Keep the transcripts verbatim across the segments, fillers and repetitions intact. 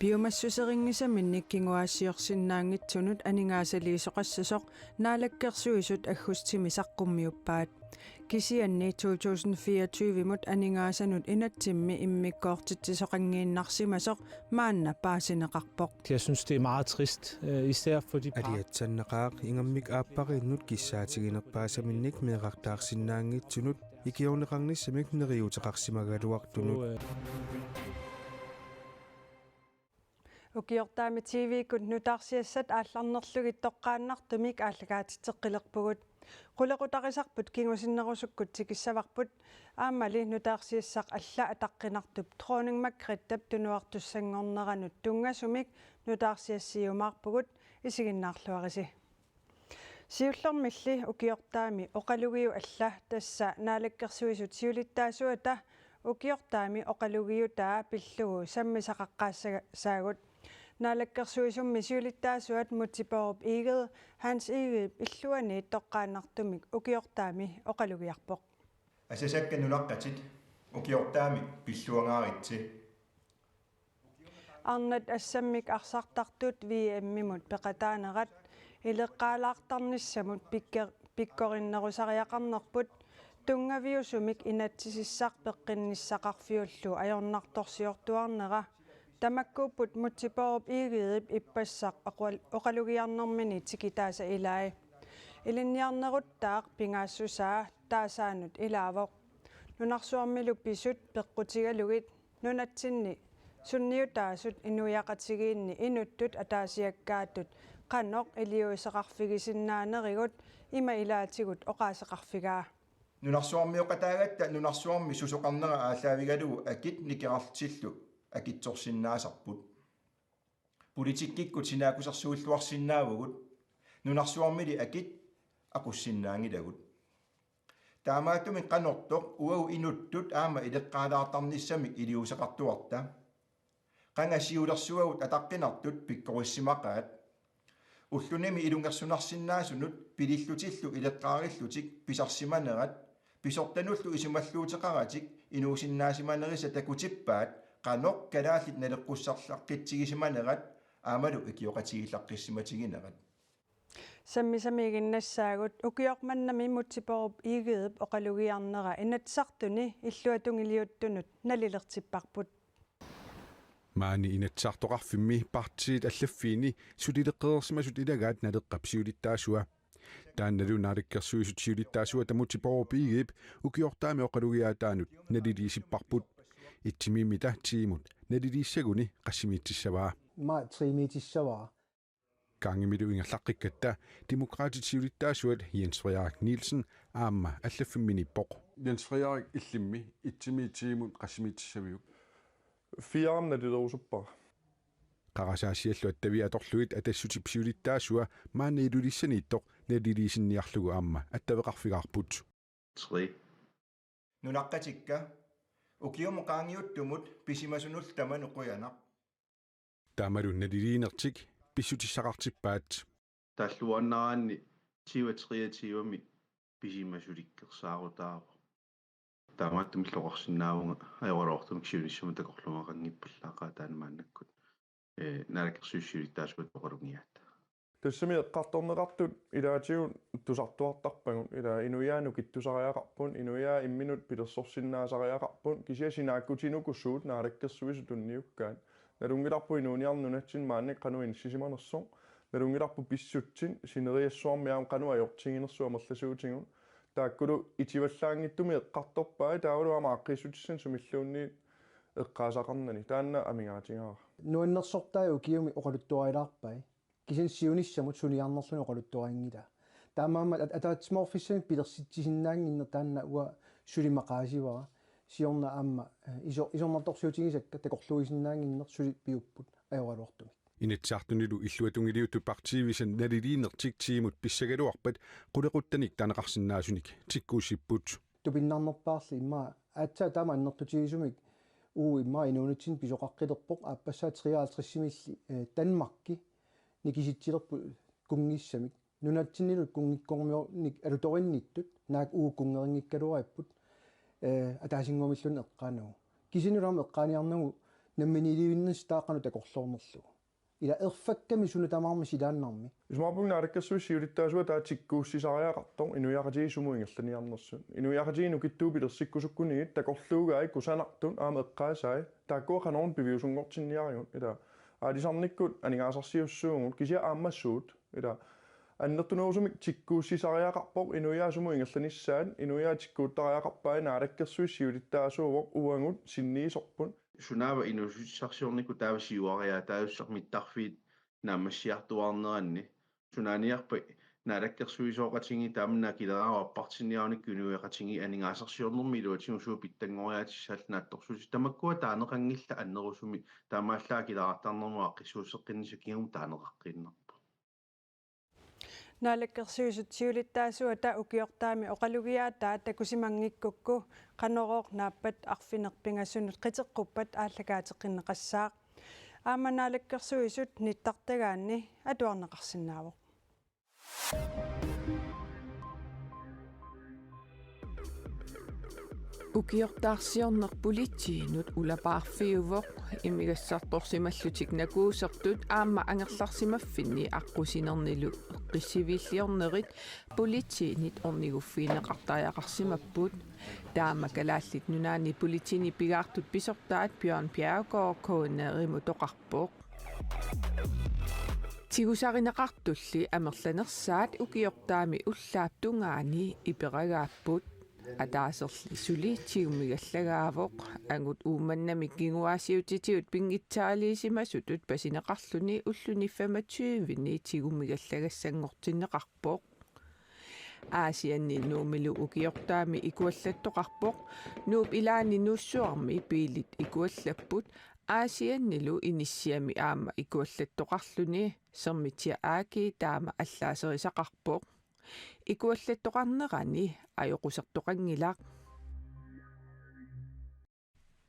Piumassuserinngisaminnik kinguaassiorsinnaanngitsunut aningaasaliisoqassasoq Naalakkersuisut aggustimi saqqummiuppaat. Kisianni to tusind fireogtyve-mut aningaasanut inatsimmi immikkoortitsisoqanngiinnarsimasoq maanna paasineqarpoq. Jeg synes, det er meget trist, øh, især for de par. Aliatsannaqaaq ingammik aappariinnut kissaatiginerpaasaminnik meerartaarsinnaanngitsunut ikiorneqarnissamik neriuuteqarsimagaluartunut. Ukiortaami T V-kkut nutaarsiassat aallarnerlugit toqqaannartumik aallakaatitseqqilerpugut. Qulequtarisarput kingusinnerusukkut tikissavarput, aammali nutaarsiassaq alla ataqqinartup Dronning Margrethep tunuartussanngorneranut tunngasumik nutaarsiassiiumaarpugut, isiginnaarluarisi. Siullermilli ukiortaami oqalugiup alla, tassa Naalakkersuisut siulittaasuata ukiortaami oqalugiutaa pillugu sammisaqaqqaassaagut. Naalakkersuisummi siulittaasuat Múte Bourup Egede Hans Egedep illuaniit toqqaannartumik ukiortaami oqalugiarpoq. Asasakka nunaqqatit, ukiortaami pilluangaaritsi. Arnat assammik arsartartut V M-imut peqataanerat ileqqaalaartarnissamut pikke-, pikkorinnerusariaqarnerput tunngaviusumik inatsisissaq peqqinnissaqarfiullu ajornartorsiortuarnera. Tamakkuupput Múte Bourup Egedep ippassaq oqal-, oqalugiarnermini tikitaasa ilai. Ilinniarneruttaaq pingaassusaa taasaanut ilaavoq. Nunarsuarmilu pisut peqqutigalugit nunatsinni sunniutaasut inuiaqatigiinni inuttut ataasiakkaatut qanoq iliuuseqarfigisinnaanerigut ima ilaatigut oqaaseqarfigaa. Nunarsuarmioqataagatta nunarsuarmi susoqarnera aallaavigalugu akit nikerartillu akitsorsinnaasarput. Politikkikkut sinaakkusersuilluarsinnaavugut, nunarsuarmili akit aqussinnaanngilagut. Taamaattumik qanortoq uagut inuttut aamma ileqqaalaartarnissamik iliuuseqartuarta? Qanga siulersuagut ataqqinartut pikkorissimaqaat. Ullunimi ilungersunarsinnaasunut pilillutillu ileqqaarillutik pisarsimanerat, pisortanullu isumalluuteqaratik inuusinnaasimanerisa takutippaat qanoq kalaallit naleqqussarlaqqitsigisimanerat aammalu ikioqatigiillaqqissimatiginerat. Sammisamiiginnassaagut. Ukioq mannami Múte Bourup Egedep oqalugiarnera Inatsisartuni illuatungiliuttunut nalilertipparput. Maani Inatsisartoqarfimmi partiit allaffiini sulileqqereersimasut ilagaat Naleqqap siulittaasua. Taannalu Naalakkersuisut siulittaasuata Múte Bourup Egedep ukiortaami oqalugiaataanut naliliisipparput. Itsimiimmita tiimut naliliissaguni qassimiitissavaa. Maa tiimiitissavaa. Kaangimilu ingerlaqqikkatta Demokraatit siulittaasuat Jens Frederik Nielsen aamma allaffimminiippoq. Jens Frederik illimmi itsimiit tiimut qassimiittissaviuk? Fire-mik nalilerusuppara. Qarasaasiallu attavia atorlugit Atassutip siulittaasua maanna Ilulissaniittoq naliliisinniarlugu aamma attaveqarfigaarput. Tre. Nunaqqatikka, ukiumut qaangiuttumut pisimasunullu tamanut qujanaq. Taamalu naliliinertik pissutissaqartippaat. Taalluaannaraanni tyve treogtyve-mi pisimasulikkersaarutaavoq. Taamaattumillu oqarsinnaavunga ajoraluartumik siunissami takorluugaqanngippallaaqaaq taanna maannakkut, ee, Naalakkersuisut siulittaasuata oqalugiaat. Tassami eqqartorneqartut ilaatigut tusartuartarpagut, ila inuiaat nukittusariaqarput, inuiaat imminut pilersorsinnaasariaqarput, kisianni sinaakkutinuku suut Naalakkersuisut tunniukkaat. Nalunngilarput inuuniarneq nunatsinni maannakkut qanoq inissisimanersoq. Nalunngilarput pissutsit, sineriassuarmi aamma qanoq ajortiginersoq amerlasuutigut. Taakkulu itivallaanngitsumik eqqartorpai, taavalu aamma aaqqiissutissanik sumilluunniit eqqaasaqarnani. Taanna amigaatigaara. Nuannersortai ukiumi oqaluttuarilaarpai. Kisianni siunissamut suliarnerluni oqaluttuarinngilaa. Taamaammat at-, ataatsimoorfissamik pilersitsisinnaannginneq taanna uanga suli maqaasivara. Siorna aamma, eh, iso-, isornartorsiutigisakka takorluuisinnaannginneq suli piupput ajoraluartumik. Inatsisartunilu illuatungiliuttut partiivisa naliliinertik tiimut pissagaluarpat qulequttanik taaneqarsinnaasunik tikkuussipput. Tupinnarnerpaarli immaqa aatsaat taama annertutigisumik uagut immaqa inuunitsinni pisoqaqqilerpoq aappassaa treoghalvtredsimilli, eh, Danmarki nikisitsilerput kunngissamik. Nunatsinnilu kunngikkormiornik alutorinnittut naak uagut kunngeqanngikkaluaripput, eh, ataasinnguamilluunniit eqqaanagu. Kisianni aamma eqqaaniarnagu Namminiilivinnissaa taava qanoq takorloornerlugu. Ila erfakkami suna tamarmi silaannarmi. Isumaqarpunga Naalakkersuisut siulittaasuat taava tikkuussisariaqartoq inuiaqatigiit sumut ingerlaniarnersut. Inuiaqatigiit nukittuut pilersikkusukkunigit takorluugai kusanartut aamma eqqaasai. Taakkua qanormi piviusunngortinniarigut ila. Aalisarnikkut aningaasarsiussaagut kisianni aamma suut. Ila. Annertunerusumik tikkuussisariaqarpoq inuiaat sumut ingerlanissaat, inuiaat tikkuuttariaqarpai, Naalakkersuisut siulittaasuuvoq uagut sinniisorput. Sunaava inuussutissarsiornikkut taava siuariaataasussaq mittarfiit naammassiartuaarneranni? Sunaaniarpa naalakkersuisooqatigiit tamanna akileraarut appartinniarunikkut inuiaqatigiit aningaasarsiornermi iluatigut suut pitsanngoriaatissaallu naatsorsuutit? Tamakkua taaneqanngillat annerusumik, taamaallaat akileraartarnermut aaqqissuusseqqinnissaq kingumut taaneqaqqiinnarpoq. Naalakkersuisut siulittaasuata ukiortaami oqalugiaataa takusimanngikkukku, Qanorooq naappat arfineq-pingasunut qiteqquppat aallakaateqqinneqassaaq. Aamma Naalakkersuisut nittartagaanni atuarneqarsinnaavoq. Ukiortaarsiorneq politiinut ulapaarfiuvoq, imigassartorsimallutik nakuusertut aamma angerlarsimaffinni aqqusinernilu eqqissiviilliornerit politiinit orniguffigineqartariaqarsimapput. Taama Kalaallit Nunaanni Politiinit pigaartut pisortaat Bjørn Bjerregaard K N R-imut toqarpoq. Tigusarineqartulli amerlanersaat ukiortaami ullaap tungaani iperagaapput. Ataaserli suli tigumigallagaavoq. Angut Uummannamik kinguaassiuutitigut pinngitsaaliisimasutut pasineqarluni ulluni femogtyveni tigumigallagassanngortinneqarpoq. Aasianni Nuummilu ukiortaami ikuallattoqarpoq. Nuup ilaani Nuussuarmi biilit ikuallapput. Aasiannilu inissiami aamma ikuallattoqarluni, Sermitsiaq A/S taama allaaserisaqarpoq. Ikuallattoqarnerani ajoqusertoqanngilaq.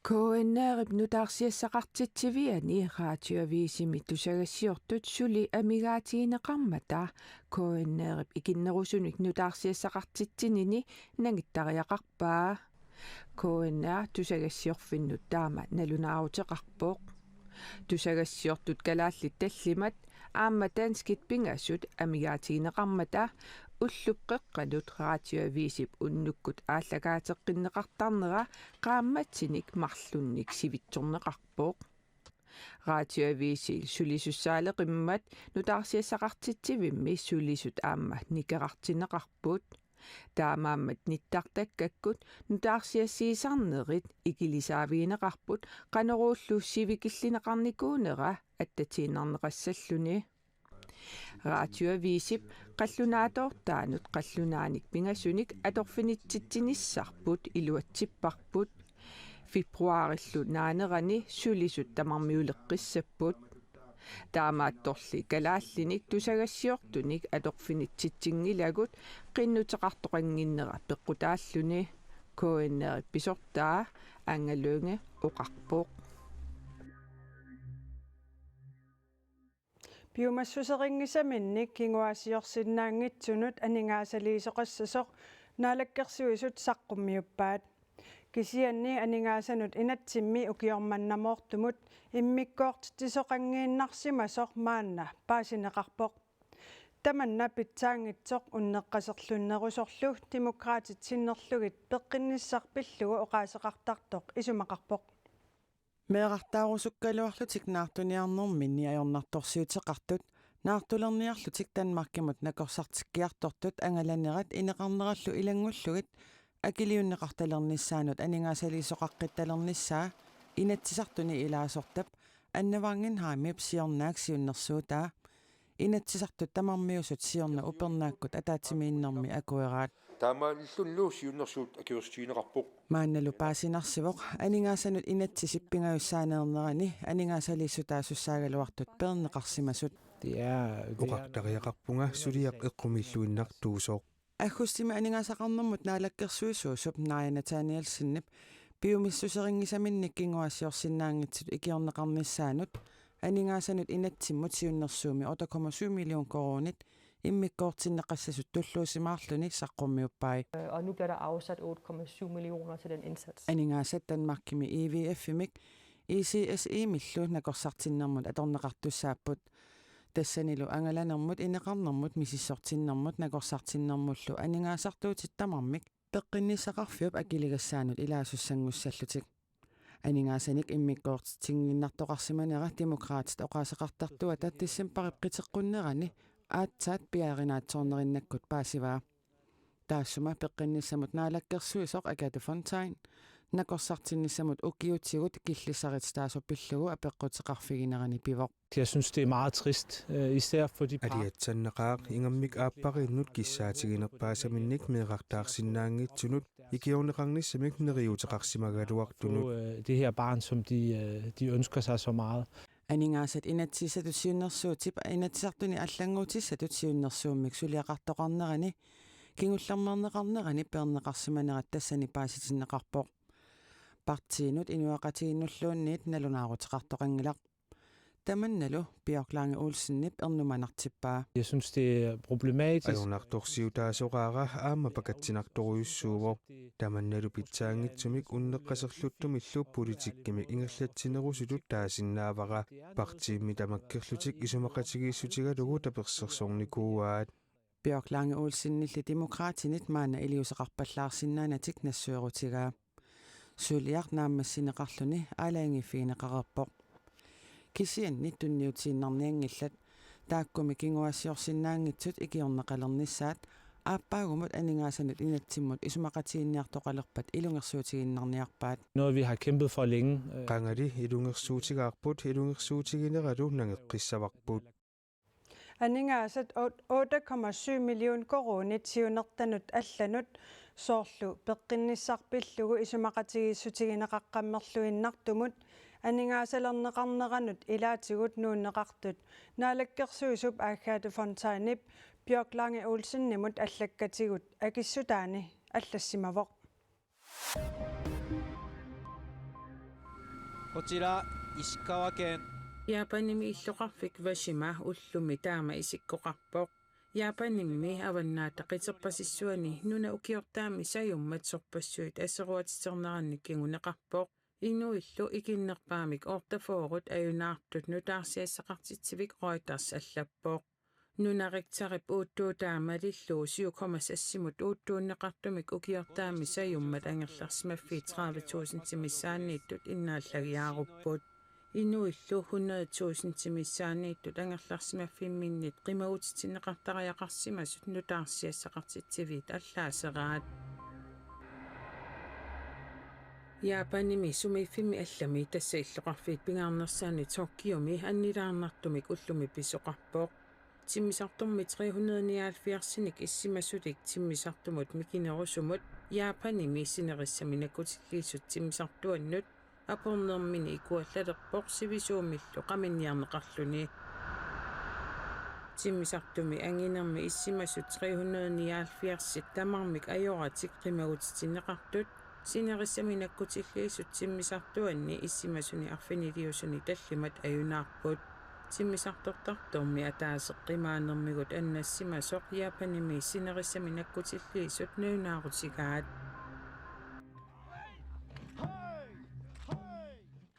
K N R-ip nutaarsiassaqartitsiviani Radioavisimi tusagassiortut suli amigaatigineqarmata K N R-ip ikinnerusunik nutaarsiassaqartitsinini nangittariaqarpaa. K N R tusagassiorfinnut taama nalunaaruteqarpoq. Tusagassiortut kalaallit tallimat aamma danskit pingasut amigaatigineqarmata ullup qeqqanut Radioavisip unnukkut aallakaateqqinneqartarnera qaammatsinik marlunnik sivitsorneqarpoq. Radioavisi sulisussaaleqimmat nutaarsiassaqartitsivimmi sulisut aamma nikerartinneqarput. Taamaammat nittartakkakkut nutaarsiassiisarnerit ikilisaavigineqarput, qanoruullu sivikillineqarnikuunera attatiinnarneqassalluni. Radioavisip qallunaatoortaanut qallunaanik pingasunik atorfinitsitsinissarput iluatsipparput. Februaarillu naanerani sulisut tamarmiuleqqissapput. Taamaattorli kalaallinik tusagassiortunik atorfinitsitsinngilagut qinnuteqartoqannginnera peqqutaalluni, K N R-ip pisortaa Anga Lynge oqarpoq. Piumassuserinngisaminnik kinguaassiorsinnaanngitsunut aningaasaliisoqassasoq Naalakkersuisut saqqummiuppaat. Kisianni aningaasanut inatsimmi ukioq mannamoortumut immikkoortitsisoqanngiinnarsimasoq maanna paasineqarpoq. Tamanna pitsaanngitsoq unneqqaserlunnerusorlu Demokraatit sinnerlugit peqqinnissaq pillugu oqaaseqartartoq isumaqarpoq. Meerartaarusukkaluarlutik naartuniarnerminni ajornartorsiuteqartut, naartulerniarlutik Danmarkimut nakorsartikkiartortut angalanerat ineqarnerallu ilanngullugit akiliunneqartalernissaanut aningaasaliisoqaqqittalernissaa Inatsisartuni ilaasortap Anne Wangenheimip siornaak siunnersuutaa. Inatsisartut tamarmiusut siorna upernaakkut ataatsimiinnermi akueraat. Taamaalillunilu siunnersuut akuersissutigineqarpoq. Maannalu paasinarsivoq aningaasanut inatsisip pingajussaaneernerani aningaasaliissutaasussaagaluartut peerneqarsimasut. Det er, det er Oqartariaqarpunga suliaq eqqumiilluinnartuusoq. Aggustimi aningaasaqarnermut naalakkersuisuusup Naja Nathanielsenip piumassuserinngisaminnik kinguaassiorsinnaanngitsutut ikiorneqarnissaanut aningaasanut inatsimmut siunnersuummi otte komma syv million koruunit immikkoortinneqassasut tulluusimaarluni saqqummiuppai. Øh, og nu bliver der afsat otte komma syv millioner til den indsats. Aningaasat Danmarkimi I W F-imik I C S I-millu nakorsartinnermut atorneqartussaapput. Tassanilu angalanermut, ineqarnermut, misissortinnermut nakorsartinnermullu aningaasartuutit tamarmik peqqinnissaqarfiup akiligassaanut ilaasussanngussallutik. Aningaasanik immikkoortitsinngiinnartoqarsimanera Demokraatit oqaaseqartartuata decembarip qiteqqunnerani aatsaat piaarinaatsoornerinnakkut paasivaa. Taassuma peqqinnissamut naalakkersuisoq Agathe Fontain nakorsartinnissamut ukiutigut killissarititaasoq pillugu apeqquteqarfiginerani pivoq. Jeg synes, det er meget trist, øh, især for de par. Aliatsannaqaaq, ingammik aappariinnut kissaatiginerpaasaminnik meerartaarsinnaanngitsunut ikiorneqarnissamik neriuuteqarsimagaluartunut. Få, øh, det her barn, som de, øh, de ønsker sig så meget. Aningaasat inatsisissatut siunnersuutip Inatsisartuni allannguutissatut siunnersuummik suliaqartoqarnerani kingullermeerneqarnerani peerneqarsimanerat tassani paasitinneqarpoq. Partiinut inuiaqatigiinnulluunniit nalunaaruteqartoqanngilaq. Tamannalu Bjørk Lange Olsenip ernumanartippaa. Jeg synes, det er problematisk. Ajornartorsiutaasoraara aamma pakatsinartorujussuuvoq. Tamannalu pitsaanngitsumik unneqqaserluttumillu politikkimik ingerlatsinerusutut taasinnaavara. Partiimmi tamakkerlutik isumaqatigiissutigalugu tapersersornikuuaat. Bjørk Lange Olsenilli Demokraatinit maanna iliuuseqarpallaarsinnaanatik nassuerutigaa. Suliaq naammassineqarluni aalajangiiffigineqareerpoq. Kisianni tunniutiinnarnianngillat, taakkumi kinguaassiorsinnaanngitsut ikiorneqalernissaat aappaagumut aningaasanut inatsimmut isumaqatigiinniartoqalerpat ilungersuutigiinnarniarpaat. Noget, vi har kæmpet for længe. Øh. Qangali ilungersuutigaarput, ilungersuutigineralu nangeqqissavarput. Aningaasat otte komma syv million koruunit siunertanut allanut soorlu peqqinnissaq pillugu isumaqatigiissutigineqaqqammerluinnartumut aningaasalerneqarneranut ilaatigut nuunneqartut naalakkersuisup Agathe Fontainip Bjørk Lange Olsenimut allakkatigut akissutaani allassimavoq. こちら、石川 Japanimi illoqarfik Washima ullumi taama isikkoqarpoq. Japanimmi Avannaata Qiterpasissuani nuna ukiortaami sajummat sorpassuit aseruatiternerannik kinguneqarpoq. Inuillu ikinnerpaamik otteogfyrre ajunaartut nutaarsiassaqartitsivik Reuters allappoq. Nuna Richterip uuttuutaa malillugu syv komma seksimut uuttuunneqartumik ukiortaami sajummat angerlarsimaffiit tredive tusindit missaanniittut innaallagiaarupput. Inuillu hundrede tusindit missaanniittut angerlarsimaffimminnit qimagutitsinneqartariaqarsimasut nutaarsiassaqartitsiviit allaaseraat. Japanimi sumiiffimmi allami tassa illoqarfiit pingaarnersaanni Tokyomi annilaarnartumik ullumi pisoqarpoq. Timmisartummi tre hundrede nioghalvfjerdsinik issimasulik timmisartumut mikinerusumut Japanimi sinerissami nakkutilliisut timmisartuannut apornermini ikuallalerpoq sivisuumillu qaminniarneqarluni. Timmisartumi anginermi issimasut tre hundrede nioghalvfjerdsit tamarmik ajoratik qimagutitsinneqartut sinerissami nakkutilliisut timmisartuanni issimasuni arfiniliusuni tallimat ajunaarput. Timmisartortartormi ataaseq qimaanermigut annassimasoq Japanimi sinerissami nakkutilliisut nalunaarutigaat.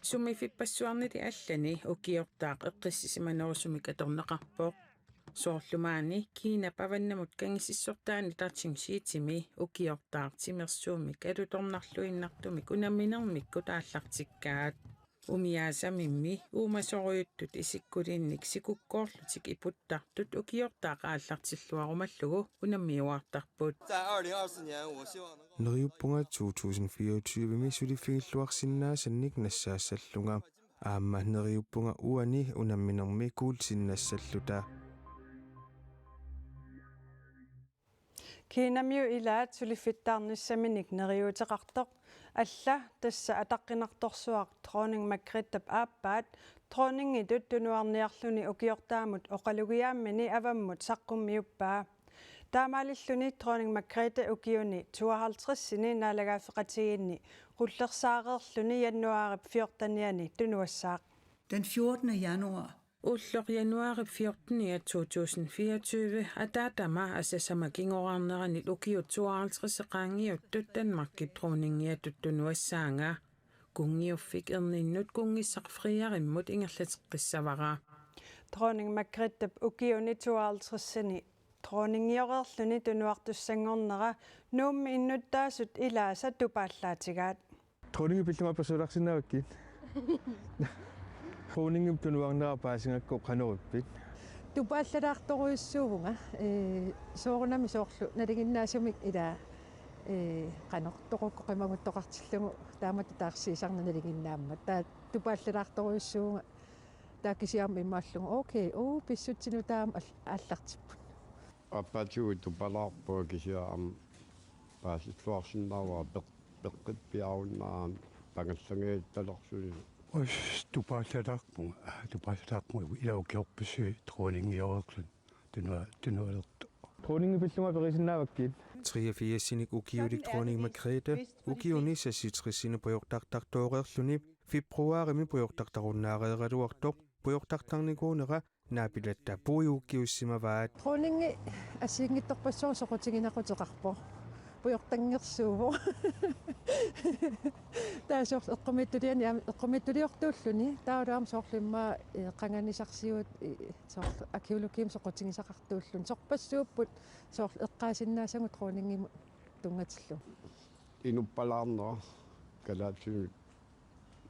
Sumiiffippassuarnili allani ukiortaaq eqqissisimanerusumik atorneqarpoq. Soorlu maani Kiinap avannamut kangisissortaani Tachingjitimi ukiortaaq timersuummik alutornarluinnartumik unamminermikkut aallartikkaat. Umiaasamimmi uumasorujuttut isikkulinnik sikukkoorlutik iputtartut ukiortaaq aallartilluarumallugu unammiuaartarput. Neriuppunga to tusind fireogtyve-mi suliffigilluarsinnaasannik nassaassallunga. Aamma neriuppunga uani unamminermi kuulsinnassalluta. Kiinamiut ilaat suliffittaarnissaminik neriuuteqartoq, alla tassa ataqqinartorsuaq Dronning Margrethe aappaat dronningitut tunuarniarluni ukiortaamut oqalugiaammini avammut saqqummiuppaa. Taamaalilluni Dronning Margrethe ukiuni tooghalvtredsini naalagaaffeqatigiinni qullersaareerluni januaarip fjortenianni tunuassaaq. Den fjortende januar. Ulloq januaarip fjortenianni to tusind fireogtyve ataatama asasama kingoraarneranit ukiut tooghalvtreds qaangiuttut Danmarkip dronningiatut tunuassaanga. Kunngiuffik erninnut kunngissaq Frederikimmut ingerlateqqissavara. Dronning Margrethep ukiuni tooghalvtredsini dronningioreerluni tunuartussanngornera Nuummi innuttaasut ilaasa tupaallaatigaat. Dronningi pillugu apersuulaarsinnaavakkit. Dronningip tunuarnera paasigakku qanoq ippit? Tupaallalaartorujussuuvunga, ee, soorunami soorlu nalinginnaasumik ilaa, ee, qanoq toqukku qimaguttoqartillugu taamatut taarsiisarneq nalinginnaammat. Taava tupaallalaartorujussuuvunga, taava kisianni imaallugu: Okay, uu, pissutsinut taama al-, aallartipput. Aappaatigullu tupalaarpunga kisianni aamma paasilluarsinnaavara peq-, peqqippiarunnaarami pangallangajattalersuisoq. Us, tupaallalaarpunga, tupaallalaarpunga ilaa ukiorpassuit dronningioreerluni tunua-, tunualertoq. Dronningi pillugu aperisinnaavakkit. Treogfirsinik ukiulik dronning Margrethe ukiuni seksogtresinik pujortartartooreerluni februarimi pujortartarunnaareeraluartoq pujortartarnikuunera naapilatta puiguukkiussimavaat. Dronningi assigiinngitsorpassuarnik soqutiginequteqarpoq. Pujortanngersuuvoq. Taava soorlu eqqumiitsuliani aam-, eqqumiitsuliortuulluni. Taavalu aamma soorlu immaqa, ee, qanganisarsiuut, ee, soorlu arkæologiimik soqutigisaqartuulluni. Sorpassuupput soorlu eqqaasinnaasagut dronningimut tunngatillugu. Inuppalaarnera kalaallisut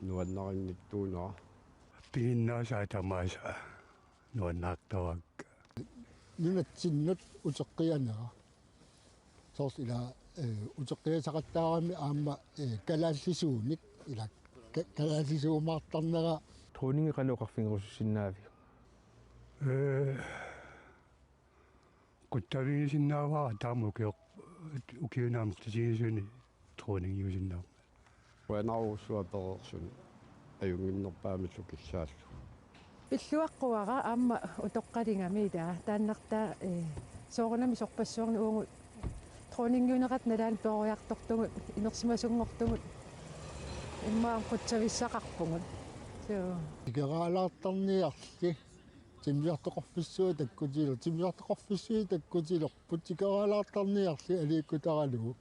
nuannarinnittuunera. Piginnaasaat tamaasa nuannaartaraakka. Nunatsinnut uteqqianera. Soorlu ilaa, ee, uteqqiassaqattaarami aamma, ee, kalaallisuunik ilaa ka-, kalaallisuumaartarnera. Dronningi qanoq oqarfigerusussinnaaviuk? Ee, Qutsavigisinnaavara taama ukioq-, ukiuni amerlatigisuni dronningiusinnaammat. Qujanarujussuaq pereersunut ajunnginnerpaamillu kissaallugu. Pilluaqquara aamma utoqqaligami ilaa. Taannartaa, ee, soorunami sorpassuarni uagut dronningiunerat nalaani peroriartortugut, inersimasunngortugut, immaqa qutsavissaqarpugut. Suu. Tikeraalaartarniarli. Timmisartoqarfissuit takkutiler-, timmisartoqarfissuit takkutilerput tikeraalaartarniarli aliikkutaralugu.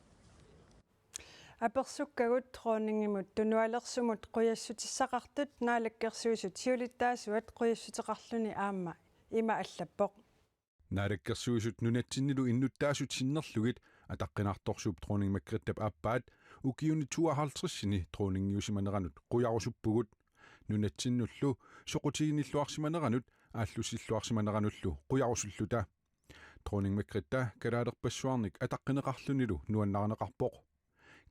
Apersukkagut dronningimut tunualersumut qujassutissaqartut Naalakkersuisut siulittaasuat qujassuteqarluni aamma ima allappoq. Naalakkersuisut nunatsinnilu innuttaasut sinnerlugit ataqqinartorsuup dronning Margrethep aappaat ukiuni tooghalvtredsini dronningiusimaneranut qujarusuppugut. Nunatsinnullu soqutiginilluarsimaneranut aallussilluarsimaneranullu qujarusulluta. Dronning Margrethe kalaalerpassuarnik ataqqineqarlunilu nuannarineqarpoq.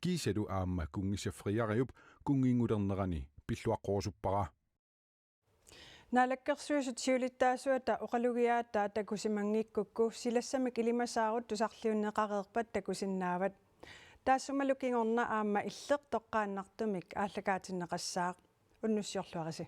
Kiisalu aamma kunngissaq Frederikiup kunnginngulernerani pilluaqqorusuppara. Naalakkersuisut siulittaasuata oqalugiaataa takusimanngikkukku silassamik ilimasaarut tusarliunneqareerpat takusinnaavat. Taassumalu kingorna aamma illeq toqqaannartumik aallakaatinneqassaaq. Unnussiorluarisi.